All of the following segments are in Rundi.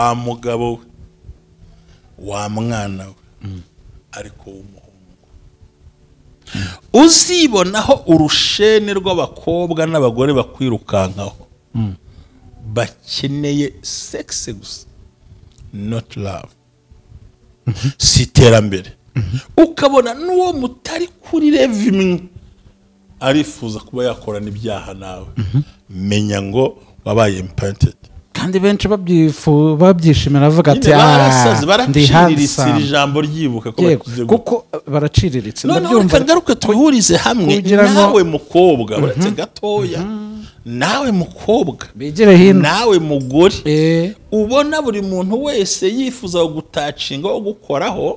Wa mugabo we, wa mwana we, ariko w'umuhungu, uzibonaho urushene rw'abakobwa n'abagore bakwirukankaho bakeneye sex gusa, not love, si iterambere, ukabona n'uwo mutari kuri level imwe arifuza kuba yakorana ibyaha nawe, menya ngo wabaye implanted. Kandi benshi babyishimira, bavuga ati: Nyine barasaze. "Ah, ndi Baraciriritse iri handsome." Jambo ryibuka ko bakize gute. Kuko baraciriritse. Noneho Ndabyumva. reka ngaruke tubihurize hamwe. Kugira ngo- Nawe mukobwa, uretse gatoya, nawe mukobwa, Bigire hino. nawe mugore, ubona buri muntu wese yifuza gutouchinga, wo gukoraho,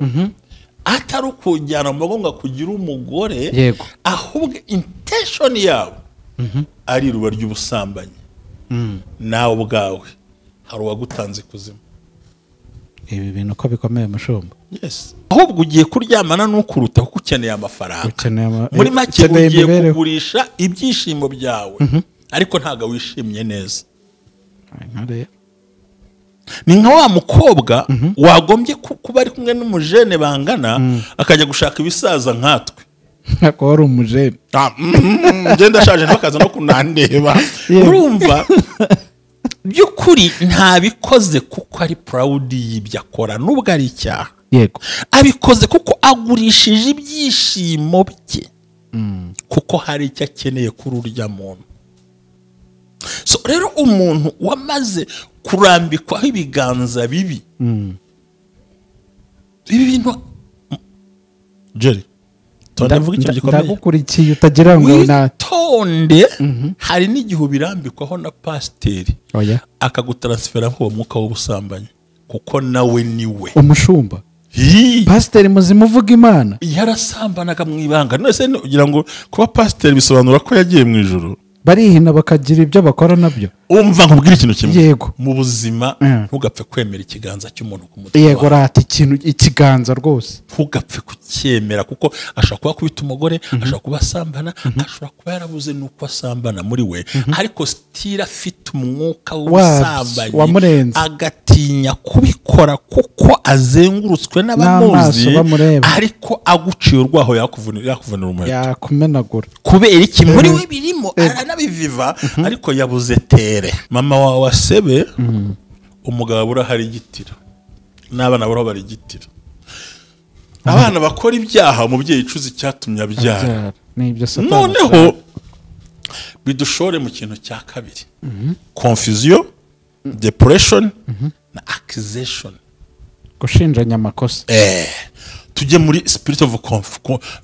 atari ukujyana mu rugo ngo akugire umugore, ahubwo intention yabo ari iruba ry'ubusambanyi, nawe ubwawe hari uwagutanze ikuzimu. Ibi bintu ko bikomeye, mushumba. Yes, ahubwo ugiye kuryamana n'ukuruta kuko ukeneye amafaranga. Ukeneye Muri make, ukeneye ugiye imibereho. kugurisha ibyishimo byawe, ariko ntabwo wishimye neza. Nka rero. Ni nka wa mukobwa wagombye kuba ari kumwe n'umujene bangana, akajya gushaka ibisaza nkatwe. Ntabwo wari umujene. Ah, ngenda ashaje, ntibakaza no kunandeba. Urumva, by'ukuri ntabikoze kuko ari proud y'ibyo akora, nubwo ari icyaha. Abikoze kuko agurishije ibyishimo bye, kuko hari icyo akeneye kuri urya muntu. So rero, umuntu wamaze kurambikwaho ibiganza bibi, ibi bintu, Jerry, ndavuga ikintu gikomeye. Ndagukurikiye, utagira ngo na Witonde, hari n'igihe ubirambikwaho na pasiteri, Oya. akagutaransifera nk'uwo mwuka w'ubusambanyi, kuko nawe ni we. Umushumba? Hii. Pasiteri muzima uvuga Imana? Yarasambanaga mu ibanga. None se ugira ngo kuba pasiteri bisobanura ko yagiye mu ijuru? Barihina, bakagira ibyo bakora nabyo. Umva nkubwire ikintu kimwe. Mu buzima, ntugapfe kwemera ikiganza cy'umuntu ku mutwe wawe. Rata ikintu, ikiganza rwose. Ntugapfe kucyemera, kuko ashobora kuba akubita umugore, ashobora kuba asambana, ashobora kuba yarabuze n'uko asambana muri we, ariko still afite umwuka w'ubusambanyi, Wamurenze. agatinya kubikora kuko azengurutswe n'abamuzi. N'amaso bamureba. Ariko aguciye urwaho yakuvunira umuheto. Yakumenagura. Kubera iki? Muri we birimo, aranabiviva, ariko yabuze tere. Mama wawe asebe, umugabo abura hari igitira, n'abana abura aho barigitira. Abana bakora ibyaha, umubyeyi yicuza icyatumye abyara. Abyara. Ni ibyo Satani Noneho ashaka. bidushore mu kintu cya kabiri: confusion, depression na accusation. Gushinjanya amakosa. Tujye muri spirit of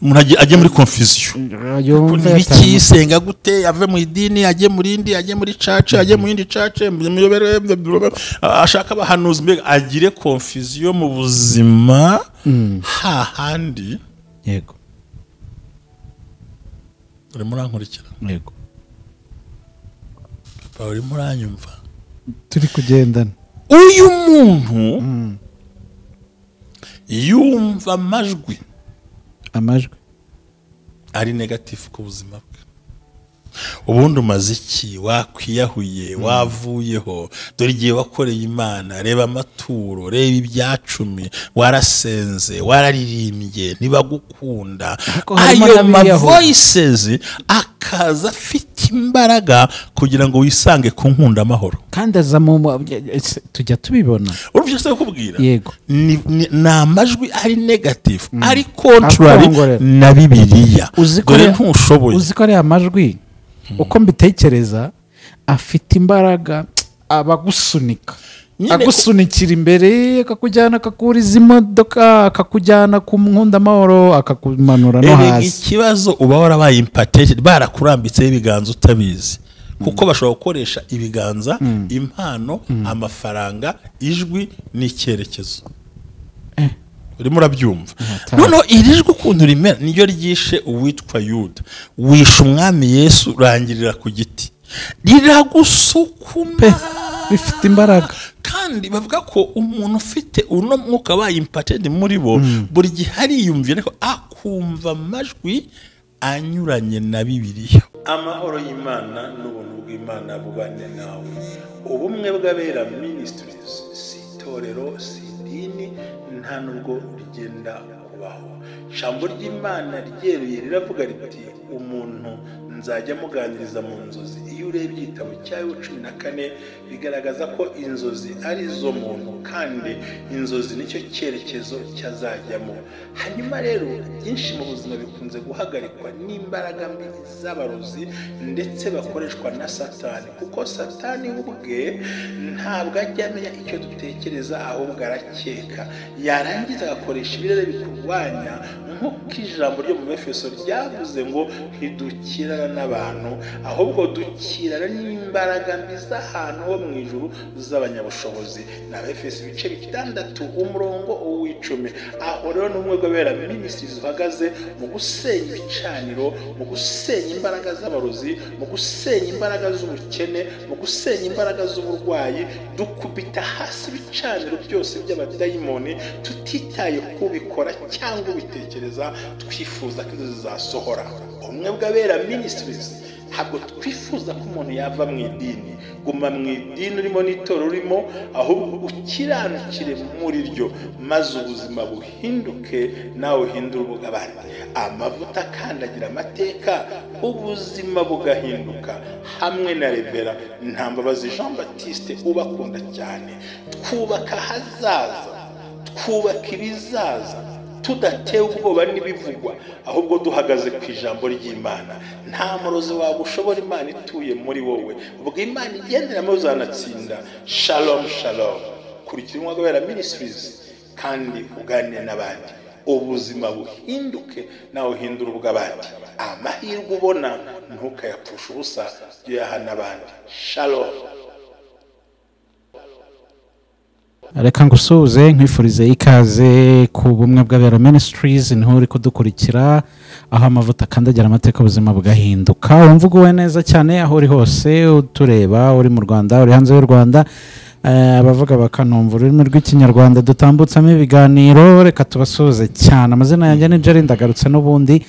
umuntu ajye muri confusion. Yumve. Ibiki, senga gute, ave mu idini ajye mu rindi, ajye muri church, ajye mu yindi church, muyobere, ashaka abahanuzi, mbega agire confusion mu buzima hahandi. Urimo urankurikira? Yego. Papa, urimo uranyumva? Turi kugendana. Uyu muntu yumva amajwi. Amajwi. Ari negative ku buzima bwe. Ubundi umaze iki? Wakwiyahuye, wavuyeho, dore igihe wakoreye Imana, reba amaturo, reba ibyacumi, warasenze, wararirimbye, ntibagukunda. Ariko harimo Ayo ma n'abiyahura. voices akaza afite imbaraga kugira ngo wisange ku nkunda amahoro. Kandi aza mu tujya tubibona. Urumva icyo kukubwira? Yego. Ni amajwi ari negative, ari contrary Akongorera. na Bibiliya. Uzi ko Dore ntushoboye. Uzi ko ariya majwi, uko mbitekereza, afite imbaraga, abagusunika, Nyine agusunikira imbere, akakujyana, akakuriza imodoka, akakujyana ku nkundamahoro, akakumanura no Erega hasi. ikibazo, uba warabaye implanted, barakurambitseho ibiganza utabizi, kuko bashobora gukoresha ibiganza, impano, amafaranga, ijwi n'icyerekezo. Urimo urabyumva? Hatari. Noneho iri jwi ukuntu rimera niryo ryishe uwitwa Yuda, wishe Umwami Yesu, urangirira ku giti, riragusukuma. Pe, bifite imbaraga. Kandi bavuga ko umuntu ufite uno mwuka wabaye implanted muri bo, buri gihe ariyumvira, ariko akumva amajwi anyuranye na Bibiliya. Amahoro y'Imana n'ubuntu bw'Imana bubane nawe. Ubumwe bw'Abera Ministries. Itorero si idini, nta nubwo rigenda kubaho. Ijambo ry'Imana ryeruye riravuga riti umuntu nzajya muganiriza mu nzozi. Iyo urebye igitabo cya Yobu 14 bigaragaza ko inzozi ari zo muntu, kandi inzozi nicyo cyerekezo cyazajyamo. Hanyuma rero byinshi mu buzima bikunze guhagarikwa n'imbaraga mbi z'abarozi ndetse bakoreshwa na Satani, kuko Satani ubwe ntabwo ajya amenya icyo dutekereza, ahubwo arakeka, yarangiza agakoresha ibirere bikurwanya, nk'uko ijambo ryo mu Efeso ryavuze ngo ntidukirana n'abantu, ahubwo dukirana n'imbaraga mbi z'ahantu ho mu ijuru z'abanyabushobozi. Ni Abefeso ibice 6 umurongo w'10. Aho rero ni umwe w'abera Ministries uhagaze mu gusenya ibicaniro, mu gusenya imbaraga z'abarozi, mu gusenya imbaraga z'ubukene, mu gusenya imbaraga z'uburwayi. Dukubita hasi ibicaniro byose by'abadayimoni tutitaye kubikora cyangwa ubitekereza, twifuza ko inzozi zasohora. Ubumwe bw'abera Ministries ntabwo twifuza ko umuntu yava mu idini. Guma mu idini urimo n'itorero urimo, ahubwo ukiranukire muri ryo, maze ubuzima buhinduke, nawe uhindure ubw'abandi. Amavuta akandagira amateka, ubuzima bugahinduka. Hamwe na Revera Ntambabazi Jean Baptiste ubakunda cyane, twubaka ahazaza, twubaka ibizaza, tudatewe ubwoba n'ibivugwa, ahubwo duhagaze ku ijambo ry'Imana. Nta murozi wagushobora, Imana ituye muri wowe. Ubwo Imana igenderamo uzanatsinda. Shalom shalom. Kurikira Umwuka Wera Ministries kandi uganire n'abandi, ubuzima buhinduke, nawe uhindure ubw'abandi. Amahirwe ubona ntukayapfushe ubusa, jya uyaha n'abandi. Shalom. Reka ngusuhuze nkwifurize ikaze ku Bumwe bw'Abera Ministries, niho uri kudukurikira, aho amavuta akandagira amateka ubuzima bugahinduka. Wumva uguwe neza cyane aho uri hose utureba, uri mu Rwanda, uri hanze y'u Rwanda, abavuga bakanumva ururimi rw'Ikinyarwanda dutambutsamo ibiganiro. Reka tubasuhuze cyane. Amazina yanjye ni Jerry, ndagarutse n'ubundi.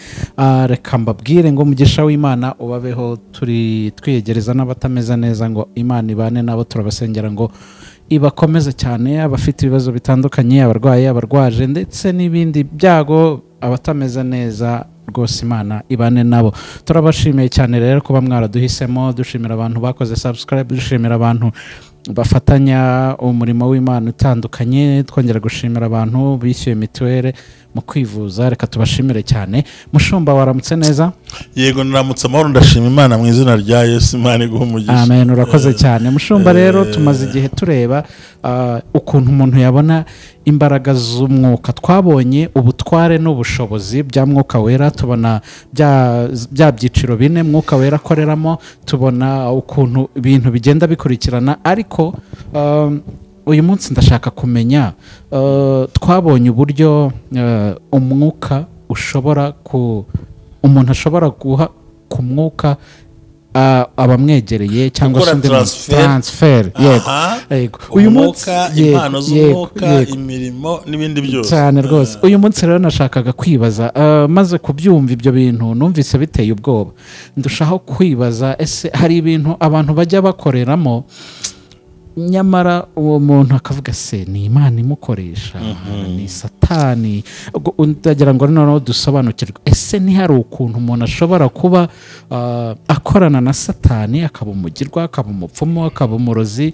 Reka mbabwire ngo umugisha w'Imana ubabeho. Turi twiyegereza n'abatameze neza ngo Imana ibane nabo, turabasengera ngo ibakomeze cyane, abafite ibibazo bitandukanye, abarwaye, abarwaje ndetse n'ibindi byago, abatameze neza rwose Imana ibane nabo. Turabashimiye cyane rero kuba mwaraduhisemo, dushimira abantu bakoze subscribe, dushimira abantu bafatanya umurimo w'Imana utandukanye, twongera gushimira abantu bishyuye mituweli mu kwivuza. Reka tubashimire cyane. Mushumba, waramutse neza? Yego, naramutse amahoro, ndashima Imana mu izina rya Yesu. Imana iguhe umugisha. Amen, urakoze cyane mushumba. Rero tumaze igihe tureba ukuntu umuntu yabona imbaraga z'umwuka. Twabonye ubutware n'ubushobozi bya Mwuka Wera, tubona bya byiciro bine Mwuka Wera akoreramo, tubona ukuntu ibintu bigenda bikurikirana. Ariko uyu munsi ndashaka kumenya, twabonye uburyo umwuka ushobora ku umuntu ashobora guha ku mwuka abamwegereye cyangwa se undi transfer. Yego, uyu munsi impano z'umwuka, imirimo n'ibindi byose cyane rwose. Uyu munsi rero nashakaga kwibaza, maze kubyumva ibyo bintu numvise biteye ubwoba, ndushaho kwibaza ese hari ibintu abantu bajya bakoreramo nyamara uwo muntu akavuga se ni Imana imukoresha, ni Satani. Ndagira ngo noneho dusobanukirwe, ese ni hari ukuntu umuntu ashobora kuba akorana na Satani, akaba umugirwa, akaba umupfumu, akaba umurozi,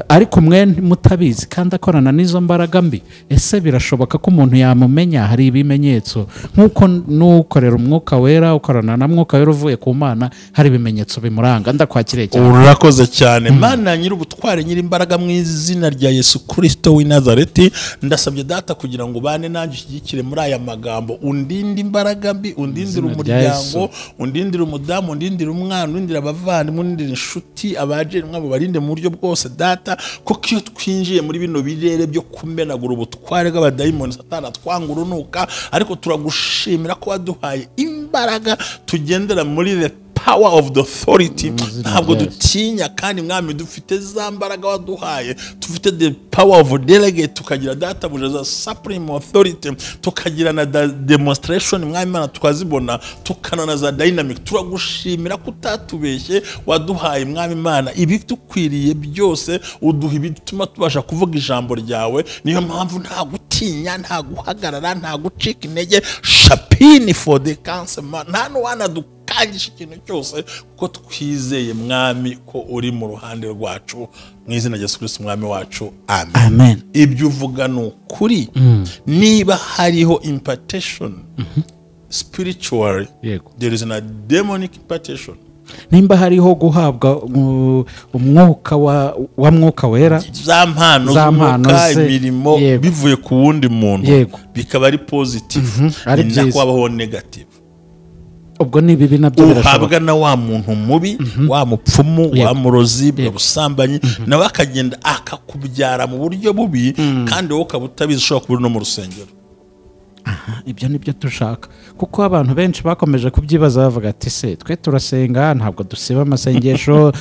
ariko mwe mutabizi kandi akorana n'izo mbaraga mbi? Ese birashoboka ko umuntu yamumenya? Hari ibimenyetso nk'uko n'ukorera Umwuka Wera, ukorana na Mwuka Wera uvuye ku Mana, hari ibimenyetso bimuranga. Ndakwakiriye cyane. Urakoze cyane. Mana nyir'ubutware, nyir'imbaraga, mu izina rya Yesu Kristo w'i Nazareti, ndasabye Data kugira ngo bane nanjye ushyigikire muri aya magambo, undinde imbaraga mbi, undindire umuryango, undindire umudamu, undindire umwana, undindire abavandimwe, undindire inshuti, abajene mwabo, barinde mu buryo bwose Data, kuko iyo twinjiye muri bino birere byo kumenagura ubutware bw'abadayimoni, Satani atwanga urunuka. Ariko turagushimira ko waduhaye imbaraga tugendera muri the power of the authority, ntabwo dutinya. Kandi Mwami, dufite za mbaraga waduhaye, dufite the power of delegate, tukagira databuja za supreme authority, tukagira na demonstration, Mwami Imana, tukazibona, tukana za dynamic. Turagushimira ko utatubeshye, waduhaye, Mwami Imana, ibidukwiriye byose, uduha ibituma tubasha kuvuga ijambo ryawe. Niyo mpamvu nta gutinya, nta guhagarara, nta gucika intege. Shapini for the cancer, nta n'uwanadukangisha ikintu cyose, kuko twizeye, Mwami, ko uri mu ruhande rwacu. Mu izina rya Yesu Kristo Umwami wacu, amen. Amen. Ibyo uvuga ni ukuri. Niba hariho impartation spiritually, there is a demonic impartation. Nimba hariho guhabwa umwuka wa Mwuka Wera, za mpano z'umwuka, imirimo bivuye ku wundi muntu, bikaba ari positive, ni nako habaho negative. Ubwo ni bibi nabyo birashoboka. Uhabwa na wa muntu mubi, wa mupfumu, wa murozi, busambanyi, nawe akagenda akakubyara mu buryo bubi, kandi wowe ukaba utabizi, ushobora kuba uri no mu rusengero. Aha, ibyo nibyo dushaka, kuko abantu benshi bakomeje kubyibaza bavuga ati se twe turasenga, ntabwo dusiba amasengesho,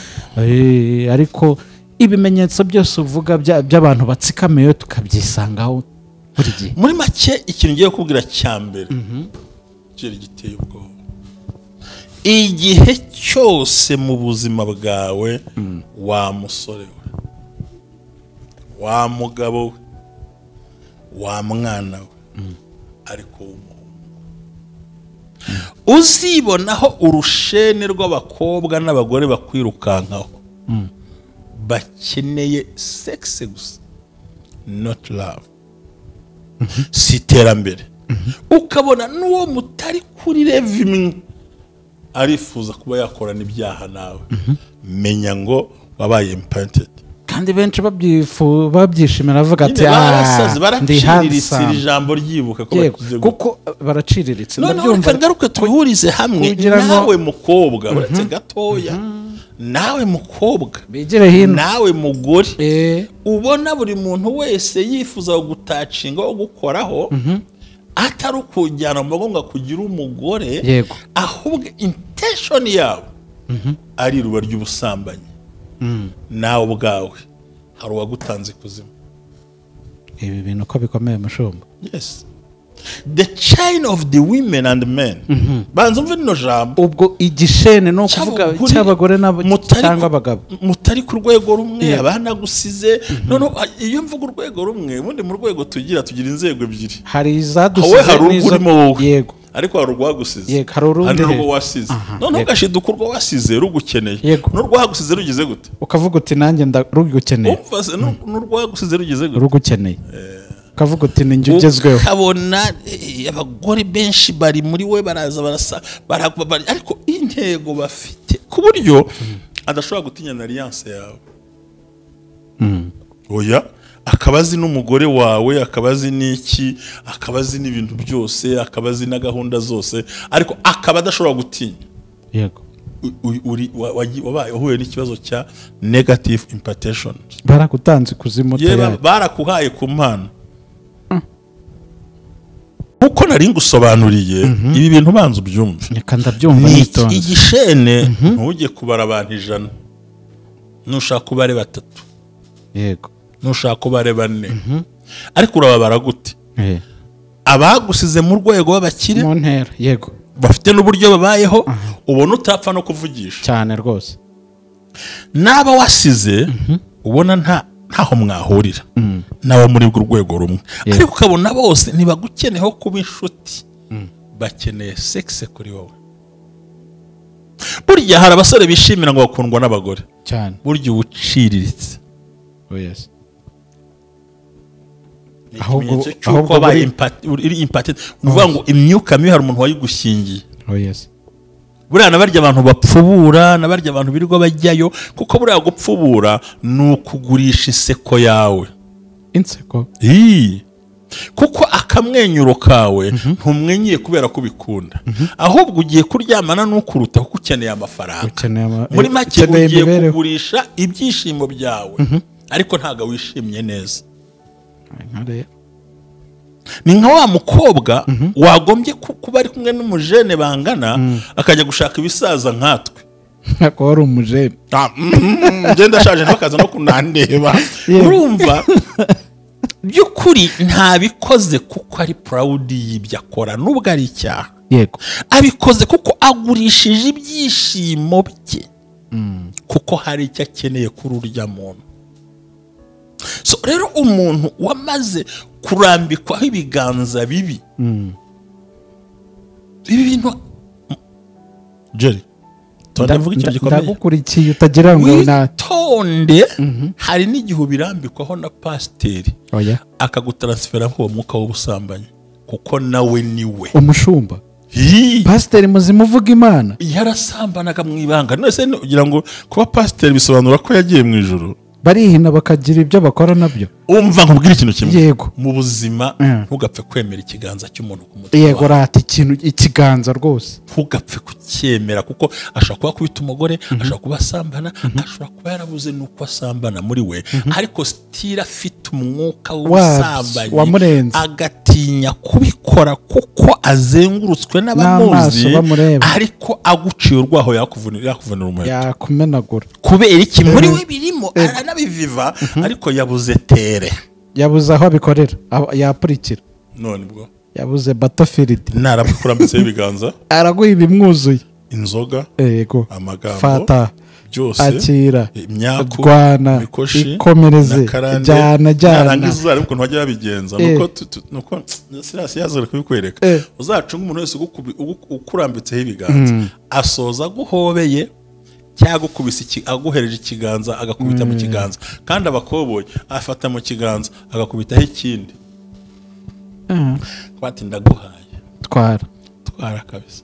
ariko ibimenyetso byose uvuga by'abantu batsikamiye tukabyisangaho buri gihe. Muri make, ikintu ngiye kubwira cya mbere kiri giteye ubwoba, igihe cyose mu buzima bwawe, wa musore we, wa mugabo we, wa mwana we, ariko w'umuhungu, uzibonaho urushene rw'abakobwa n'abagore bakwirukankaho, bakeneye sex gusa, not love, si iterambere. Ukabona n'uwo mutari kuri level imwe arifuza kuba yakorana ibyaha nawe, menya ngo wabaye implanted. Kandi benshi babyishimira bavuga ati barasaze, baraciriritse, iri jambo ryibuka ko bakize, kuko baraciriritse. Ndabyumva. Ngaruke tubihurize hamwe, nawe mukobwa, uretse gatoya, nawe mukobwa, bigire hino, nawe mugore, ubona buri muntu wese yifuza gutacinga, gukoraho, atari ukujyana mu ngo kugira umugore, ahubwo intention yabo ari iruba ry'ubusambanyi. Nawe ubwawe hari uwagutanze ikuzimu. Ibi bintu ko bikomeye, mushumba. Yes, the chain of the women and men. Banza umve rino jambo. Ubwo igishene no kuvuga cy'abagore cyangwa abagabo mutari ku rwego rumwe, abanagusize. None iyo mvuga urwego rumwe, ubundi mu rwego tugira inzego ebyiri, hari izadusize n'izo. Yego, ariko hari urwagusize, yego, hari urundi rwo wasize. None ugashiduka urwo wasize rugukeneye, n'urwagusize rugize gute? Ukavuga uti nanjye ndarugukeneye. Umva, n'urwagusize rugize gute? Rugukeneye. Ukavuga uti ni njye ugezweho. Ukabona abagore benshi bari muri we, baraza barasa, ariko intego bafite ku buryo adashobora gutinya na alliance yawe. Oya, akaba azi n'umugore wawe, akaba azi n'iki, akaba azi n'ibintu byose, akaba azi na gahunda zose, ariko akaba adashobora gutinya. Yego, wabaye uhuye n'ikibazo cya negative impartation. Barakutanze kuzimu, barakuhaye ku mpano. Uko nari ngusobanuriye ibi bintu, banza ubyumve. Reka ndabyumva nitonze. Igishene ntujye kubara abantu 100, nushaka ubare 3. Yego, nushaka ubare 4. Ariko urababara gute? Abagusize mu rwego b'abakire mu ntera, yego, bafite n'uburyo babayeho, ubona utapfa no kuvugisha cyane rwose. Naba wasize ubona ntaho mwahurira nawe muri urwo rwego rumwe, ariko ukabona bose ntibagukeneyeho kuba inshuti, bakeneye sex kuri wowe. Burya hari abasore bishimira ngo bakundwa n'abagore cyane, burya ubuciriritse. Oh yes. Ahubwo wabaye iri impatite, uvuga ngo imyuka mibi hari umuntu wayigushyingiye. Oh yes. Buriya nabarya abantu bapfubura, nabarya abantu birirwa bajyayo, kuko buriya gupfubura ni ukugurisha inseko yawe. Inseko? Kuko akamwenyuro kawe ntumwenyuye kubera ko ubikunda, ahubwo ugiye kuryamana n'ukuruta kuko ukeneye amafaranga. Muri make ugiye kugurisha ibyishimo byawe, ariko ntabwo wishimye neza. Ni nka wa mukobwa wagombye kuba ari kumwe n'umujene bangana, akajya gushaka ibisaza nkatwe. Ntabwo wari umujene. Ngenda ashaje ntakaza no kunandeba. Urumva by'ukuri ntabikoze kuko ari proud y'ibyo akora nubwo ari icyaha. Yego. Abikoze kuko agurishije ibyishimo bye. Kuko hari icyo akeneye kuri urya muntu. So rero umuntu wamaze kurambikwaho ibiganza bibi. Ibi bintu Jerry ndavuga ikintu gikomeye. Ndagukurikiye utagira ngo witonde. Hari n'igihe ubirambikwaho na pasiteri akagutransfera ko mwuka w'ubusambanyi kuko nawe niwe umushumba. Pasiteri muzima uvuga Imana yarasambanaga mu ibanga. None se ugira ngo kuba pasiteri bisobanura ko yagiye mu ijuru? Barihina bakagira ibyo bakora nabyo. Umva nkubwira ikintu kimwe. Yego. Mu buzima ntugapfe kwemera ikiganza cy'umuntu ku mutwe. Yego rata ikintu ikiganza rwose. Ntugapfe kucyemera kuko ashobora kuba akubita umugore, ashobora kuba asambana, ashobora kuba yarabuze nuko asambana muri we, ariko still afite umwuka w'ubusambanyi agatinya kubikora kuko azengurutswe n'abamuzi, ariko aguciye urwaho yakuvunira umuheto. Yakumenagura. Kubera iki muri we birimo aranabiviva ariko yabuze tere. Yabuze aho abikorera yapurikira. None bwo yabuze battlefield. Naramukurambitse ibiganza araguha ibimwuzuye. Inzoga, yego, amagambo, fata byose, akira, imyaku, rwana, ikomereze, jyana jyana. Narangiza ariko ukuntu bajya babigenza nuko nuko Silas yazora kubikwereka. Uzacunga umuntu wese ukurambitseho ibiganza asoza aguhobeye cyangwa gukubisa aguhereje ikiganza agakubita mu kiganza, kandi abakoboye afata mu kiganza agakubitaho ikindi. Kwati ndaguhaye twara kabisa.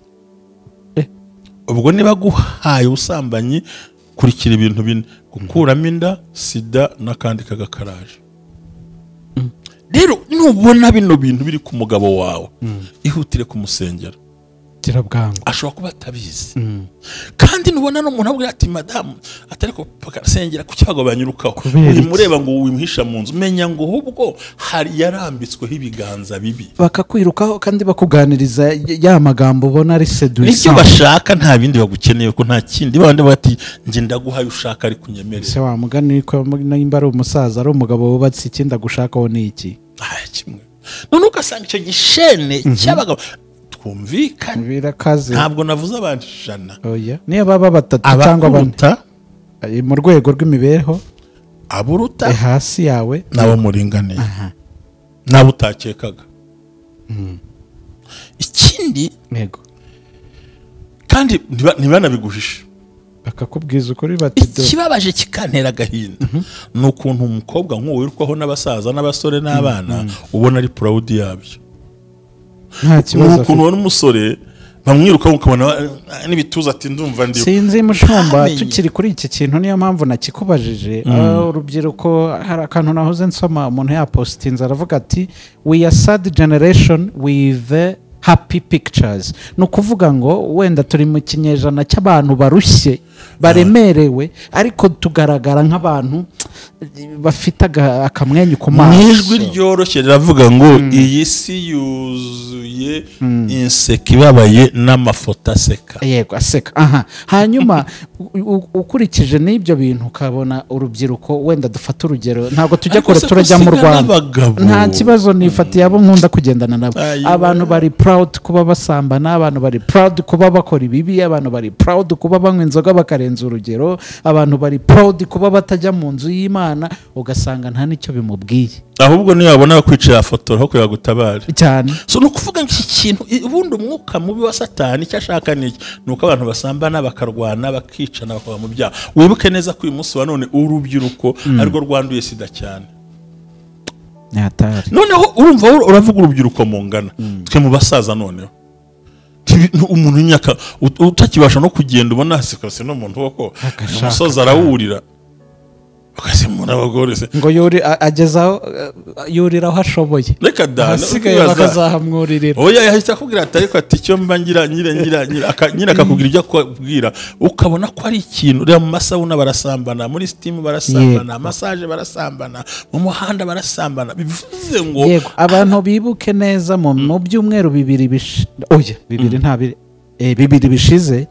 Ubwo niba guhaye ubusambanyi kurikira ibintu bine: gukuramo inda, sida n'akandi kagakaraje. Rero nubona bino bintu biri ku mugabo wawe ihutire kumusengera. Ashobora kuba atabizi. Kandi nubona n'umuntu abwira ati madamu atari ko sengera ku cyago banyurukaho, uyimureba ngo wimuhisha mu nzu, menya ngo ahubwo hari yarambitsweho ibiganza bibi bakakwirukaho kandi bakuganiriza ya magambo ubona ari seduisant. Nicyo bashaka, nta bindi bagukeneye ko nta kindi bandi bati nge ndaguhaye ushaka ari kunyemerera. Se wa mugani ko nimba ari umusaza ari umugabo wubatse ikindi agushakaho ni iki? Kimwe. None ugasanga icyo gishene cy'abagabo twumvikane birakaze. Ntabwo navuze abantu 100. Oya, niyo baba batatu cyangwa bane mu rwego rw'imibereho, aburuta hasi yawe nabo muringaniye, nabo utakekaga. Ikindi yego, kandi ntibanabiguhishe bakakubwiza ukuri bati ikibabaje kikantera agahinda ni ukuntu umukobwa nk'uwo wirukwaho n'abasaza n'abasore n'abana ubona ari proud yabyo. Nta kibazo. Ukuntu ubona umusore bamwiruka ukabona n'ibituza ati ndumva ndi sinzi mushumba. Tukiri kuri iki kintu niyo mpamvu nakikubajije. Urubyiruko hari akantu nahoze nsoma umuntu yapostinze aravuga ati we are sad generation with happy pictures. Ni ukuvuga ngo wenda turi mu kinyejana cy'abantu barushye baremerewe, ariko tugaragara nk'abantu bafite akamwenyu ku maso. Ijwi ryoroshye riravuga ngo iyi si yuzuye inseka ibabaye n'amafoto aseka. Yego aseka. Aha. Hanyuma ukurikije n'ibyo bintu ukabona urubyiruko, wenda dufata urugero, ntabwo tujya kure turajya mu Rwanda, nta kibazo nifatiye abo nkunda kugendana nabo. Abantu bari proud kuba basambana, abantu bari proud kuba bakora ibibi, abantu bari proud kuba banywa inzoga bakarenza urugero, abantu bari proud kuba batajya mu nzu y'Imana, ugasanga nta nicyo bimubwiye. Ahubwo niyo yabona kwicara afotora aho kuyagutabara cyane. So no kuvuga iki kintu ubundi umwuka mubi wa Satani icyo ashaka ni iki? Nuko abantu basambana bakarwana bakicana bakaba mu byaha. Wibuke neza ko uyu munsi wa none urubyiruko arirwo rwanduye sida cyane. Noneho urumva uravuga urubyiruko mungana, twe mu basaza noneho umuntu w'imyaka utakibasha no kugenda ubona asikase n'umuntu wako umusozi arawurira ukasimura abagore se ngo yuri agezaho yurira aho ashoboye, reka da asigaye bakazahamwuririra. Oya yahita akubwira ati ariko ati icyo mba ngira nyire ngira nyira akakubwira ibyo akubwira, ukabona ko ari ikintu. Reba mu masabuna barasambana, muri steam barasambana, massage barasambana, mu muhanda barasambana. Bivuze ngo yego abantu bibuke neza mu byumweru bibiri oya bibiri nta biri 2 bishize,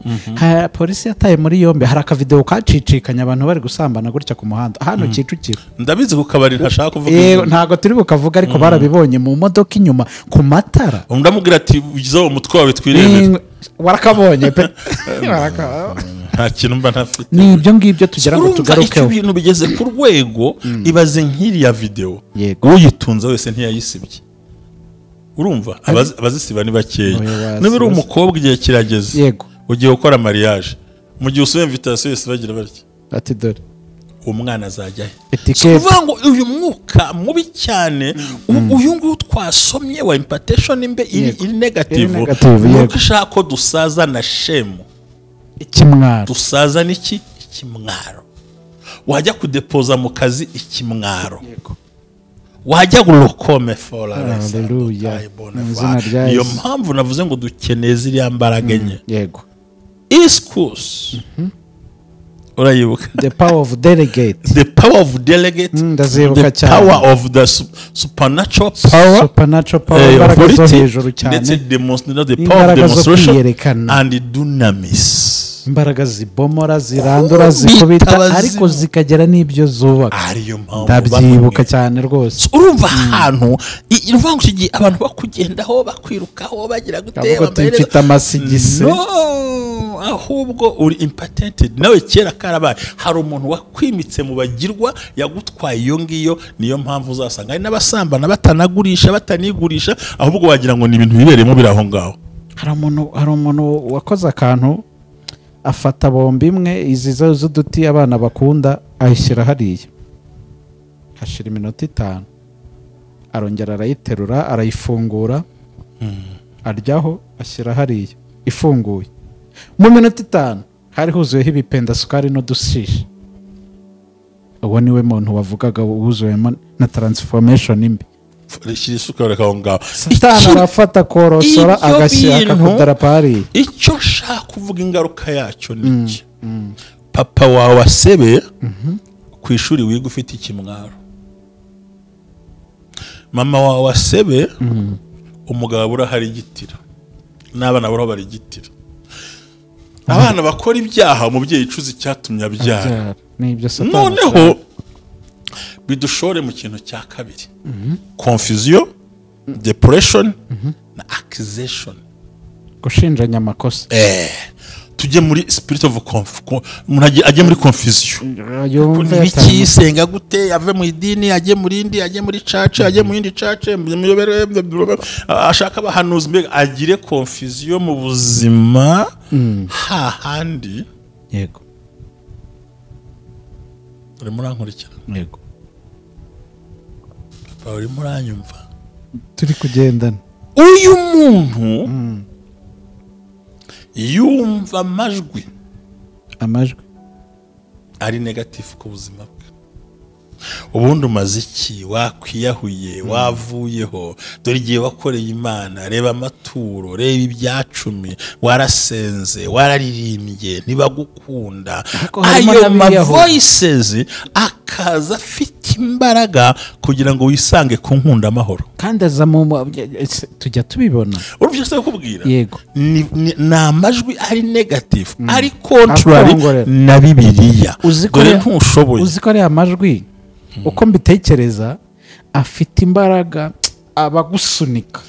polisi yataye muri yombi, hari akavideo kacicikanya abantu bari gusambana gutya ku muhanda hano Kicukiro. Ndabizi ku kabari ntashaka kuvuga. Ntago turi bukavuga, ariko barabibonye mu modoka inyuma ku matara. Ndamubwira ati ugize umutwe wawe twirebere. Warakabonye pe. Nta kintu mba ntafite. Ni ibyo ngibyo tugira ngo tugarukeho. Urumva ibintu bigeze ku rwego, ibaze nk'iriya video. Uyitunze wese ntiyayisibye. Urumva abazisiba ni bakeya. Niba uri umukobwa igihe kirageze ugiye gukora mariage, mu gihe usuye invitation yose bagira batya ati dore umwana azajya he. Kuvuga ngo uyu mwuka mubi cyane, uyu nguyu twasomye wa impartation imbe iri negative, nuko ishaka ko dusaza na shame, ikimwaro. Dusaza n'iki? Ikimwaro. Wajya kudepoza mu kazi, ikimwaro. Wajya gurokome for haleluya. Iyo mpamvu navuze ngo dukeneye ziriya mbaraga enye. Yego. Iskus. Urayibuka? The power of delegate. The power of delegate. Ndazibuka cyane. The power of the supernatural power. Supernatural power. Imbaraga zo hejuru cyane. Ndetse the power of demonstration and dunamis. Imbaraga zibomora, zirandura, zikubita, ariko zikagera n'ibyo zubaka. Ndabyibuka cyane rwose. Urumva ahantu urumva ngo iki abantu bakugendaho bakwirukaho bagira gute, mfite amasigisi. No, ahubwo uri impotent nawe. Kera karabaye hari umuntu wakwimitse mu bagirwa yagutwaye iyo ngiyo. Niyo mpamvu uzasanga hari n'abasambana batanagurisha batanigurisha, ahubwo wagira ngo ni ibintu bibereyemo biri aho ngaho. Hari umuntu wakoze akantu, afata bombi imwe izi z'uduti abana bakunda, ayishyira hariya, hashira iminota 5, arongera arayiterura, arayifungura, aryaho, ashyira hariya ifunguye. Mu minota 5 hari huzuyeho ibipenda sukari n'udushishi. Uwo niwe muntu wavugaga wuzuyemo na transformation imbi. Satani arafata korosora agashyira akakudarapo hariya. Icyo nshaka kuvuga ingaruka yacyo ni iki? Papa wawe asebe ku ishuri wiga ufite ikimwaro, mama wawe asebe umugabo abura hari igitira, n'abana bura barigitira. Abana bakora ibyaha, umubyeyi icuza icyatumye abyara. Noneho bidushore mu kintu cya kabiri, confusion, depression na accusation, gushinjanya amakosa. Tujye muri spirit of umuntu ajye muri confusion, ibiki senga gute, ave mu idini ajye muri indi, ajye muri church, ajye mu yindi church, ashaka abahanuzi, mbega agire confusion mu buzima hahandi. Yego. Urimo urankurikira? Yego. Papa urimo uranyumva? Turi kugendana. Uyu muntu yumva amajwi ari negative ku buzima bwe. Ubundi umaze iki? Wakwiyahuye, wavuyeho, dore igihe wakoreye Imana, reba amaturo, reba ibyacumi, warasenze, wararirimbye, ntibagukunda. Ayo ma voices akaza afite imbaraga kugira ngo wisange ku nkunda amahoro. Kandi aza mu tujya tubibona. Urumva se kukubwira? Yego. Ni amajwi ari negative, ari contrary na Bibiliya. Dore ntushoboye. Uzi ko ari amajwi uko mbitekereza afite imbaraga, abagusunika,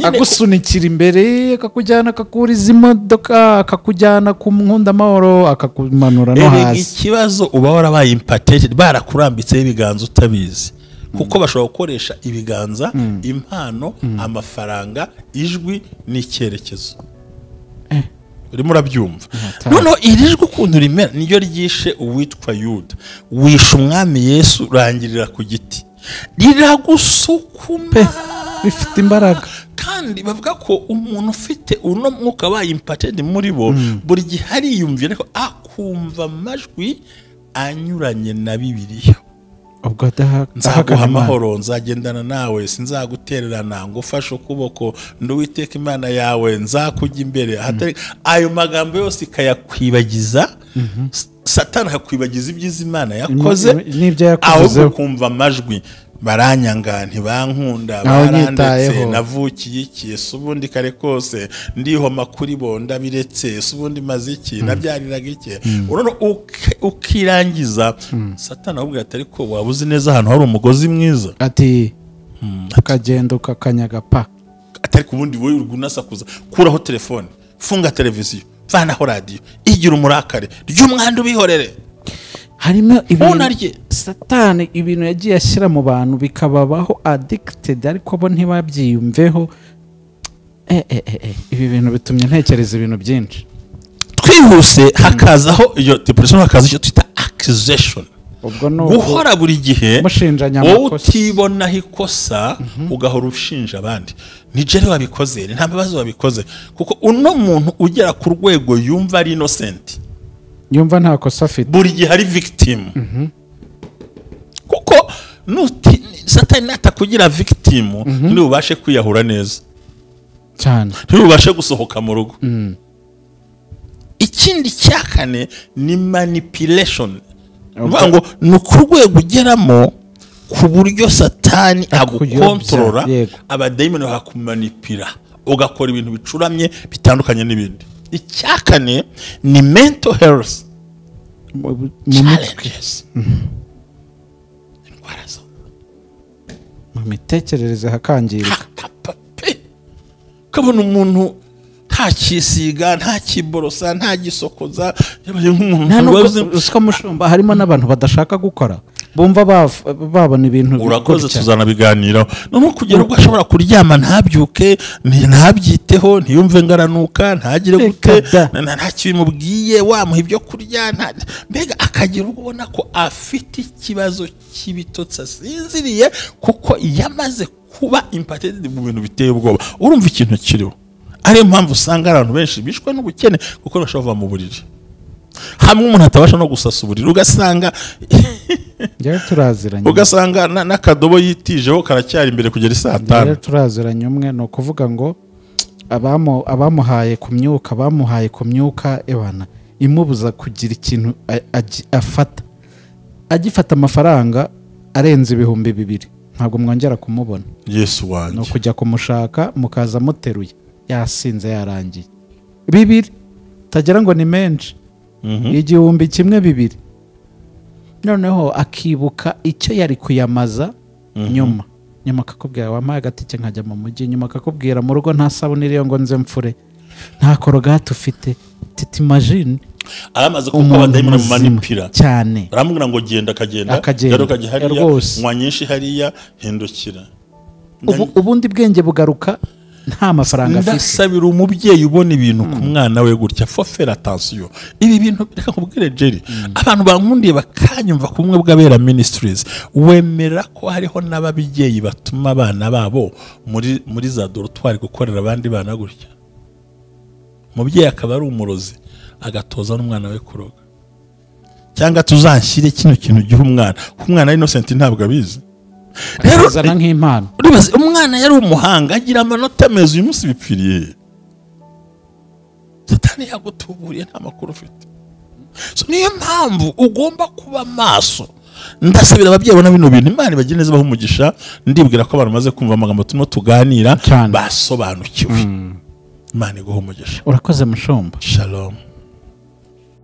agusunikira imbere, akakujyana, akakuriza imodoka, akakujyana ku nkunda amahoro, akakumanura no hasi. Ikibazo uba warabaye impotent, barakurambitseho ibiganza utabizi, kuko bashobora gukoresha ibiganza, impano, amafaranga, ijwi n'icyerekezo. Urimo urabyumva? Noneho iri jwi ukuntu rimera niyo ryishe uwitwa Yuda, wishe umwami Yesu, urangirira ku giti, riragusukuma, bifite imbaraga. Kandi bavuga ko umuntu ufite uno mwuka wabaye impotent muri bo, buri gihe ariyumvira ariko akumva amajwi anyuranye na Bibiliya. Ubwo nzaguha amahoro, nzagendana nawe, sinzagutererana, ngo ufashe ukuboko, nduwiteka Imana yawe, nzakujya imbere. Ayo magambo yose ikayakwibagiza, Satani akakwibagiza ibyiza Imana yakoze, n'ibyo yakuvuzeho, ahubwo ukumva amajwi. Baranyanga, ntibankunda, barandetse, navukiye iki, ese ubundi kare kose ndihoma kuri bo ndabiretse, ese ubundi maze iki, nabyariraga iki. Urabona ukirangiza Satani ahubwo ati ariko waba uzi neza ahantu hari umugozi mwiza, ati ukagenda ukakanyaga pa, atari kubundi wowe unasakuza, kuraho telefone, funga televiziyo, vanaho radiyo, igira umurakare, ry'umwanda ubihorere. Harimo ibintu Satani ibintu yagiye ashyira mu bantu bikababaho addicted, ariko bo ntibabyiyumveho. Ibi bintu bitumye ntekereza ibintu byinshi. Twihuse hakazaho iyo depression, hakaza icyo twita accusation. Guhora buri gihe wowe utibonaho ikosa, ugahora ushinja abandi, ni Jerry wabikoze, ni nta mbabazi wabikoze, kuko uno muntu ugera ku rwego yumva ari innocent, yumva nta kosa afite, buri gihe ari victim. Kuko nuti Satani natakugira victim, ntibubashe kwiyahura neza cyane, ntibubashe gusohoka mu rugo. Ikindi cya kane ni manipulation. Ngo ni ku rwego ugeramo ku buryo Satani agukontorora, abadayimoni bakakumanipira, ugakora ibintu bicuramye bitandukanye n'ibindi. Icya kane ni mental health challenges, indwara zo mu mitekerereze hakangirika, ukabona umuntu ntakisiga, ntakiborosa, ntagisokoza, yabaye nk'umuntu. Usiko mushumba harimo n'abantu badashaka gukora, bumva babona ibintu. Urakoze, tuzanabiganiraho. Noneho kugera ubwo ashobora kuryama ntabyuke, ntabyiteho, ntiyumve ngaranuka, ntagire gute, nta kibimubwiye, wamuha ibyo kurya, mbega akagira ubwo ubona ko afite ikibazo cy'ibitotsi, asinziriye kuko yamaze kuba impatente mu bintu biteye ubwoba. Urumva ikintu kiriho. Ariyo mpamvu usanga abantu benshi bishwe n'ubukene, kuko bashobora kuva mu buriri hamwe umuntu atabasha no gusasa uburiri, ugasanga turaziranye, ugasanga n'akadobo yitijeho karacyari imbere kugera isaa 5. Turaziranye umwe, ni ukuvuga ngo abamuhaye ku myuka, bamuhaye ku myuka ebana imubuza kugira ikintu afata, agifata amafaranga arenze 2000 ntabwo mwongera kumubona. Yesu wanjye, no kujya kumushaka mukaza muteruye, yasinze yarangiye. 2 tagira ngo ni menshi, 1000 2. Noneho akibuka icyo yari kuyamaza nyuma, nyuma akakubwira wampaye agatike nkajya mu mujyi, nyuma akakubwira mu rugo nta sabuni iriyo ngo nze mfure, nta korogate ufite. Titi imagine aramaze kuko abadayimoni bamanipira cyane, baramubwira ngo genda, akagenda, garuka hariya, nywa nyinshi hariya, hindukira. Ubundi bwenge bugaruka nta mafaranga afite. Ndasabira umubyeyi ubona ibintu ku mwana we gutya, faut faire attention. Ibi bintu reka nkubwire Jerry, abantu bankundiye bakanyumva ku bumwe bw'Abera Ministries, wemera ko hariho n'ababyeyi batuma abana babo muri za dortoir gukorera abandi bana gutya. Umubyeyi akaba ari umurozi, agatoza n'umwana we kuroga, cyangwa tuzanshyire kino kintu gihe umwana, kuko umwana innocent ntabwo abizi. Rero nk'impano umwana yari umuhanga, agira amanota meza, uyu munsi bipfiriye. Satani yagutuburiye nta makuru ufite. So niyo mpamvu ugomba kuba maso. Ndasabira ababyeyi bona bino bintu, Imana ibagire neza, bahe umugisha. Ndibwira ko abantu bamaze kumva amagambo turimo tuganira basobanukiwe. Imana iguhe umugisha. Urakoze mushumba. Shalom.